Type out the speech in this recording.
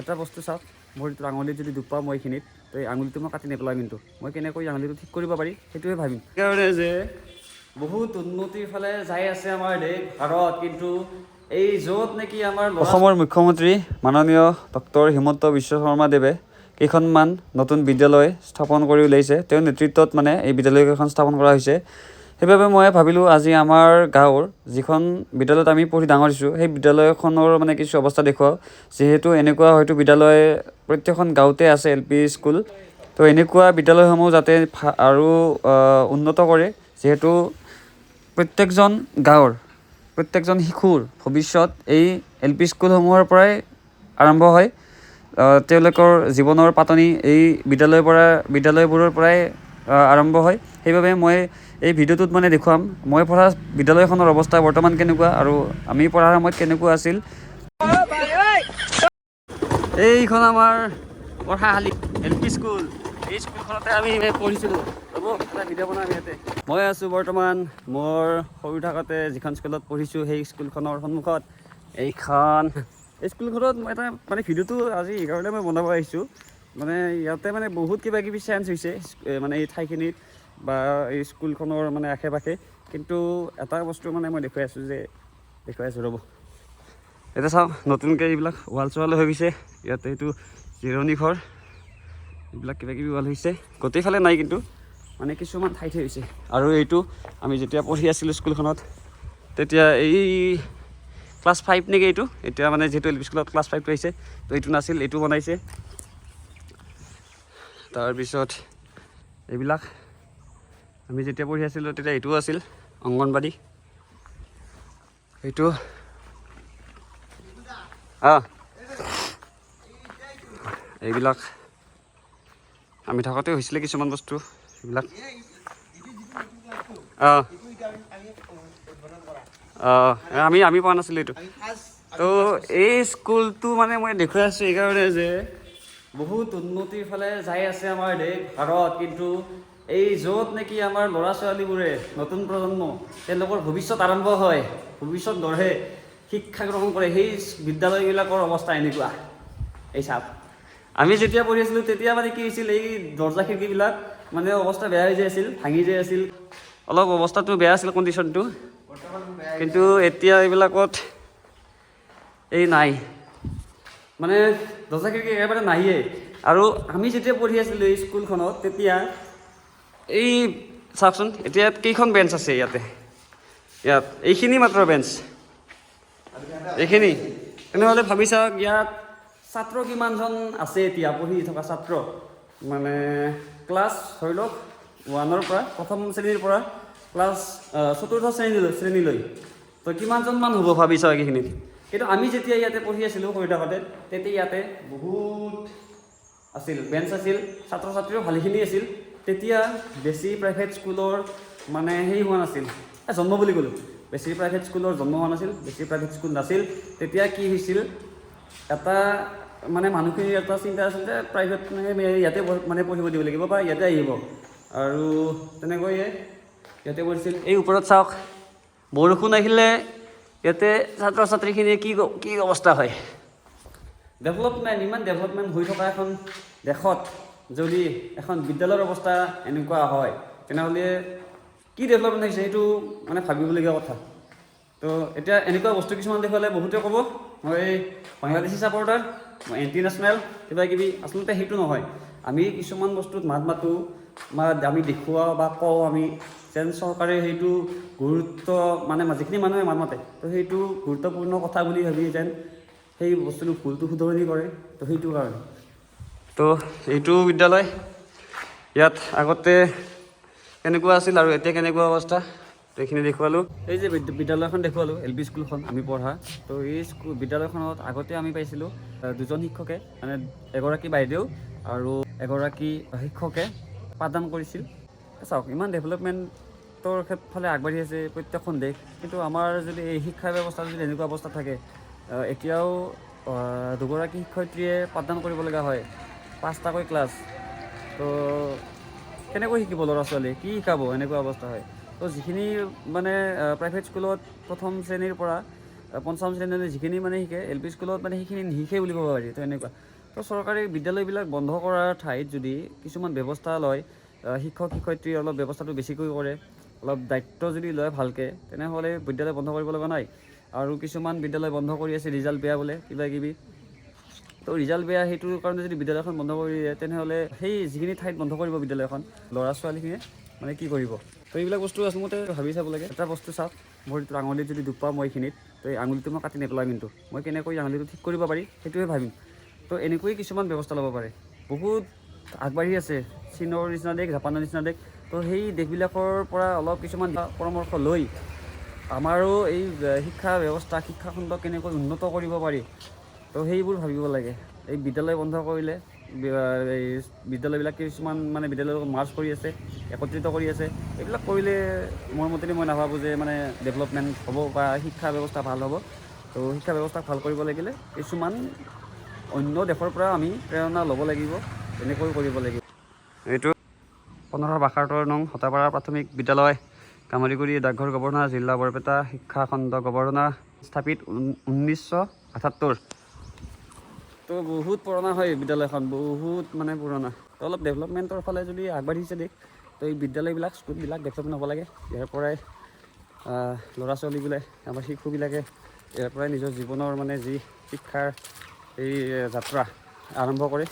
এটা বস্তু চাওক, মোৰ এইটো আঙুলিত যদি দুখ পাওঁ মই এইখিনিত, তো এই আঙুলিটো মই কাটি নেপেলাওঁ, কিন্তু মই কেনেকৈ আঙুলিটো ঠিক কৰিব পাৰি সেইটোৱে ভাবিম। সেইকাৰণে যে বহুত উন্নতিৰ ফালে যাই আছে আমাৰ দেশ ভাৰত, কিন্তু এই য'ত নেকি আমাৰ অসমৰ মুখ্যমন্ত্ৰী মাননীয় ডক্টৰ হিমন্ত বিশ্ব শৰ্মাদেৱে কেইখনমান নতুন বিদ্যালয় স্থাপন কৰি উলিয়াইছে, তেওঁৰ নেতৃত্বত মানে এই বিদ্যালয়কেইখন স্থাপন কৰা হৈছে। সেইবাবে মই ভাবিলোঁ, আজি আমাৰ গাঁৱৰ যিখন বিদ্যালয়ত আমি পঢ়ি ডাঙৰ হৈছোঁ, সেই বিদ্যালয়খনৰ মানে কিছু অৱস্থা দেখুৱাওঁ। যিহেতু এনেকুৱা হয়তো বিদ্যালয় প্ৰত্যেকখন গাঁৱতে আছে, এলপি স্কুল। তো এনেকুৱা বিদ্যালয়সমূহ যাতে আৰু উন্নত কৰে, যিহেতু প্ৰত্যেকজন গাঁৱৰ প্ৰত্যেকজন শিশুৰ ভৱিষ্যত এই এলপি স্কুলসমূহৰ পৰাই আৰম্ভ হয়। তেওঁলোকৰ জীৱনৰ পাতনি এই বিদ্যালয়বোৰৰ পৰাই আৰম্ভ হয়। সেইবাবে মই এই ভিডিঅ'টোত মানে দেখুৱাম মই পঢ়া বিদ্যালয়খনৰ অৱস্থা বৰ্তমান কেনেকুৱা আৰু আমি পঢ়াৰ সময়ত কেনেকুৱা আছিল। এইখন আমাৰ পঢ়াশালী, এলপি স্কুল। এই স্কুলখনতে আমি পঢ়িছিলোঁ। ৰ'ব, এটা ভিডিঅ' বনাম ইয়াতে। মই আছোঁ বৰ্তমান মোৰ সৰু থাকোঁতে যিখন স্কুলত পঢ়িছোঁ, সেই স্কুলখনৰ সন্মুখত। এই স্কুলখনত মই এটা মানে ভিডিঅ'টো আজি এইকাৰণে মই বনাব আহিছোঁ, মানে ইয়াতে মানে বহুত কিবা কিবি চেঞ্জ হৈছে, মানে এই ঠাইখিনিত বা এই স্কুলখনৰ মানে আশে পাশে। কিন্তু এটা বস্তু মানে মই দেখুৱাই আছোঁ যে, দেখুৱাই আছোঁ, ৰ'ব। এতিয়া চাওক, নতুনকৈ এইবিলাক ৱাল চোৱাল হৈ গৈছে ইয়াতে। এইটো জিৰণি ঘৰ, এইবিলাক কিবা কিবি ৱাল হৈছে। গোটেইফালে নাই, কিন্তু মানে কিছুমান ঠাইতহে হৈছে। আৰু এইটো আমি যেতিয়া পঢ়ি আছিলোঁ স্কুলখনত, তেতিয়া এই ক্লাছ 5 নেকি এইটো। এতিয়া মানে যিহেতু এলপি স্কুলত ক্লাছ 5টো আহিছে, তো এইটো নাছিল, এইটো বনাইছে। তাৰপিছত এইবিলাক আমি যেতিয়া পঢ়ি আছিলোঁ, তেতিয়া এইটোও আছিল, অংগনবাদী এইটো। এইবিলাক আমি থাকোঁতে হৈছিলে কিছুমান বস্তু এইবিলাক। অঁ অঁ আমি আমি পোৱা নাছিলোঁ এইটো। তো এই স্কুলটো মানে মই দেখুৱাই আছোঁ এইকাৰণে যে বহুত উন্নতিৰ ফালে যাই আছে আমাৰ দেশ ভাৰত, কিন্তু এই য'ত নেকি আমাৰ ল'ৰা ছোৱালীবোৰে, নতুন প্ৰজন্ম, তেওঁলোকৰ ভৱিষ্যত আৰম্ভ হয়, ভৱিষ্যত গঢ়ে, শিক্ষা গ্ৰহণ কৰে, সেই বিদ্যালয়বিলাকৰ অৱস্থা এনেকুৱা। এই চাওক, আমি যেতিয়া পঢ়ি আছিলোঁ, তেতিয়া মানে কি হৈছিল, এই দৰ্জা খিৰিকীবিলাক মানে অৱস্থা বেয়া হৈ যাই আছিল, ভাঙি যাই আছিল, অলপ অৱস্থাটো বেয়া আছিল, কণ্ডিশ্যনটো। কিন্তু এতিয়া এইবিলাকত এই নাই, মানে দৰ্জা খিৰিকী একেবাৰে নাহিয়ে। আৰু আমি যেতিয়া পঢ়ি আছিলোঁ এই স্কুলখনত, তেতিয়া এই চাওকচোন, এতিয়া কেইখন বেঞ্চ আছে ইয়াতে। ইয়াত এইখিনি মাত্ৰ বেঞ্চ, এইখিনি। তেনেহ'লে ভাবি চাওক, ইয়াত ছাত্ৰ কিমানজন আছে এতিয়া পঢ়ি থকা ছাত্ৰ। মানে ক্লাছ ধৰি লওক 1ৰ পৰা, প্ৰথম শ্ৰেণীৰ পৰা ক্লাছ চতুৰ্থ শ্ৰেণীলৈ, তো কিমানজনমান হ'ব ভাবি চাওক এইখিনিত। কিন্তু আমি যেতিয়া ইয়াতে পঢ়ি আছিলোঁ সৰু থাকোঁতে, তেতিয়া ইয়াতে বহুত আছিল, বেঞ্চ আছিল, ছাত্ৰ ছাত্ৰীও ভালেখিনি আছিল। তেতিয়া বেছি প্ৰাইভেট স্কুলৰ মানে সেই হোৱা নাছিল, জন্ম বুলি ক'লোঁ, বেছি প্ৰাইভেট স্কুলৰ জন্ম হোৱা নাছিল, বেছি প্ৰাইভেট স্কুল নাছিল। তেতিয়া কি হৈছিল, এটা মানে মানুহখিনিৰ এটা চিন্তা আছিল যে প্ৰাইভেট মানে ইয়াতে মানে পঢ়িব দিব লাগিব বা ইয়াতে আহিব, আৰু তেনেকৈয়ে ইয়াতে পঢ়িছিল। এই ওপৰত চাওক, বৰষুণ আহিলে ইয়াতে ছাত্ৰ ছাত্ৰীখিনিয়ে কি কি অৱস্থা হয়। ডেভেলপমেণ্ট, ইমান ডেভেলপমেণ্ট হৈ থকা এখন দেশত যদি এখন বিদ্যালয়ৰ অৱস্থা এনেকুৱা হয়, তেনেহ'লে কি ডেভেলপমেণ্ট হৈছে, সেইটো মানে ভাবিবলগীয়া কথা। তো এতিয়া এনেকুৱা বস্তু কিছুমান দেখুৱালে বহুতে ক'ব মই বাংলাদেশী ছাপৰ্টাৰ, মই এণ্টি নেশ্যনেল, কিবা কিবি। আচলতে সেইটো নহয়। আমি কিছুমান বস্তুত মাত মাতোঁ বা আমি দেখুৱাওঁ বা কওঁ আমি, যেন চৰকাৰে সেইটো গুৰুত্ব, মানে যিখিনি মানুহে মাত মাতে, তো সেইটো গুৰুত্বপূৰ্ণ কথা বুলি ভাবি যেন সেই বস্তুটো, ভুলটো শুধৰণি কৰে। তো সেইটো কাৰণে। তো এইটো বিদ্যালয়, ইয়াত আগতে কেনেকুৱা আছিল আৰু এতিয়া কেনেকুৱা অৱস্থা, তো এইখিনি দেখুৱালোঁ। এই যে বিদ্যালয়খন দেখুৱালোঁ, এলপি স্কুলখন আমি পঢ়া। তো এই স্কুল বিদ্যালয়খনত আগতে আমি পাইছিলোঁ দুজন শিক্ষকে, মানে এগৰাকী বাইদেউ আৰু এগৰাকী শিক্ষকে পাঠদান কৰিছিল। চাওক, ইমান ডেভেলপমেণ্টৰ ফালে আগবাঢ়ি আছে প্ৰত্যেকখন দেশ, কিন্তু আমাৰ যদি এই শিক্ষা ব্যৱস্থা যদি এনেকুৱা অৱস্থা থাকে, এতিয়াও দুগৰাকী শিক্ষয়িত্ৰীয়ে পাঠদান কৰিব লগা হয় পাঁচটাকৈ ক্লাছ, তো কেনেকৈ শিকিব ল'ৰা ছোৱালীয়ে, কি শিকাব, এনেকুৱা অৱস্থা হয়। তো যিখিনি মানে প্ৰাইভেট স্কুলত প্ৰথম শ্ৰেণীৰ পৰা পঞ্চম শ্ৰেণীলৈ যিখিনি মানে শিকে, এলপি স্কুলত মানে সেইখিনি নিশিকে বুলি ক'ব পাৰি। তো এনেকুৱা তো চৰকাৰী বিদ্যালয়বিলাক বন্ধ কৰাৰ ঠাইত যদি কিছুমান ব্যৱস্থা লয়, শিক্ষক শিক্ষয়িত্ৰী অলপ ব্যৱস্থাটো বেছিকৈ কৰে, অলপ দায়িত্ব যদি লয় ভালকৈ, তেনেহ'লে বিদ্যালয় বন্ধ কৰিব লগা নাই। আৰু কিছুমান বিদ্যালয় বন্ধ কৰি আছে ৰিজাল্ট বেয়া বোলে কিবা কিবি। তো ৰিজাল্ট বেয়া সেইটোৰ কাৰণে যদি বিদ্যালয়খন বন্ধ কৰি দিয়ে, তেনেহ'লে সেই যিখিনি ঠাইত বন্ধ কৰিব বিদ্যালয়খন, ল'ৰা ছোৱালীখিনিয়ে মানে কি কৰিব? তো এইবিলাক বস্তু আচলতে ভাবি চাব লাগে। এটা বস্তু চাওক, মোৰ এইটো আঙুলিত যদি দুখ পাওঁ মই এইখিনিত, তো এই আঙুলিটো মই কাটি নেপেলাওঁ, কিন্তু মই কেনেকৈ আঙুলিটো ঠিক কৰিব পাৰি সেইটোহে ভাবিম। তো এনেকৈ কিছুমান ব্যৱস্থা ল'ব পাৰে। বহুত আগবাঢ়ি আছে চীনৰ নিচিনা দেশ, জাপানৰ নিচিনা দেশ। তো সেই দেশবিলাকৰ পৰা অলপ কিছুমান পৰামৰ্শ লৈ আমাৰো এই শিক্ষা ব্যৱস্থা, শিক্ষাখণ্ড কেনেকৈ উন্নত কৰিব পাৰি, তো সেইবোৰ ভাবিব লাগে। এই বিদ্যালয় বন্ধ কৰিলে এই বিদ্যালয়বিলাক কিছুমান মানে বিদ্যালয়ৰ মাৰ্জ কৰি আছে, একত্ৰিত কৰি আছে। এইবিলাক কৰিলে মোৰ মতেদি মই নাভাবোঁ যে মানে ডেভেলপমেণ্ট হ'ব বা শিক্ষা ব্যৱস্থা ভাল হ'ব। তো শিক্ষা ব্যৱস্থা ভাল কৰিব লাগিলে কিছুমান অন্য দেশৰ পৰা আমি প্ৰেৰণা ল'ব লাগিব, তেনেকৈ কৰিব লাগিব। এইটো 1572 নং হতাপাৰা প্ৰাথমিক বিদ্যালয়, কামৰিগুৰি ডাকঘৰ গৱৰ্ণা, জিলা বৰপেটা, শিক্ষাখণ্ড গৱৰ্ণা, স্থাপিত 1978। তো বহুত পুৰণা হয় বিদ্যালয়খন, বহুত মানে পুৰণা। তো অলপ ডেভেলপমেণ্টৰ ফালে যদি আগবাঢ়িছে দেশ, তো এই বিদ্যালয়বিলাক, স্কুলবিলাক ডেভেলপমেণ্ট হ'ব লাগে। ইয়াৰ পৰাই ল'ৰা ছোৱালীবিলাক, আমাৰ শিশুবিলাকে ইয়াৰ পৰাই নিজৰ জীৱনৰ মানে যি শিক্ষাৰ এই যাত্ৰা আৰম্ভ কৰে।